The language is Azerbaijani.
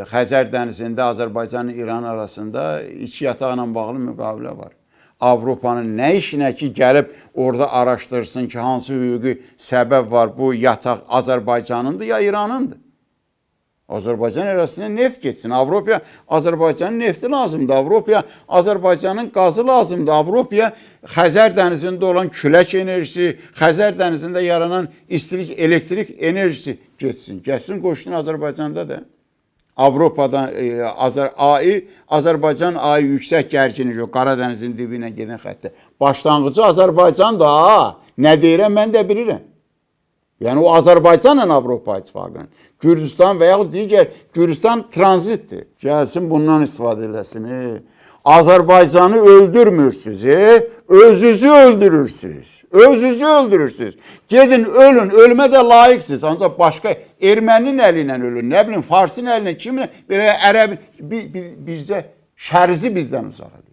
Xəzər dənizində Azərbaycanla İran arasında iki yataqla bağlı müqavilə var. Avropanın nə işinə ki gəlib orada araşdırsın ki, hansı hüquqi səbəb var, bu yataq Azərbaycanındır ya İranındır? Azərbaycan ərazisinə neft getsin. Avropaya Azərbaycanın nefti lazımdır. Avropaya Azərbaycanın qazı lazımdır. Avropaya Xəzər dənizində olan külək enerjisi, Xəzər dənizində yaranan istilik, elektrik enerjisi getsin. Getsin, qoşsun Azərbaycanda da. Avropadan Azər AI Azərbaycan AI yüksək gərginlik o Qaradənizin dibi ilə gedən xəttə. Başlanğıcı Azərbaycandır ha. Nə deyirəm mən də bilirəm. Yəni o Azərbaycanla Avropa İttifaqının, Gürcüstan və yaxud digər Gürcüstan tranzitdir. Gəlsin bundan istifadə eləsin. Azərbaycanı öldürmürsüz, özünüzü öldürürsüz. Özünüzü öldürürsüz. Gedin ölün, ölmə də layiqsiniz. Ancaq başqa erməninin əli ilə ölün, nə bilim Farsın əli ilə, kiminlə, belə ərəb bir, bir, bircə şərzi bizdən uzaq eləyin.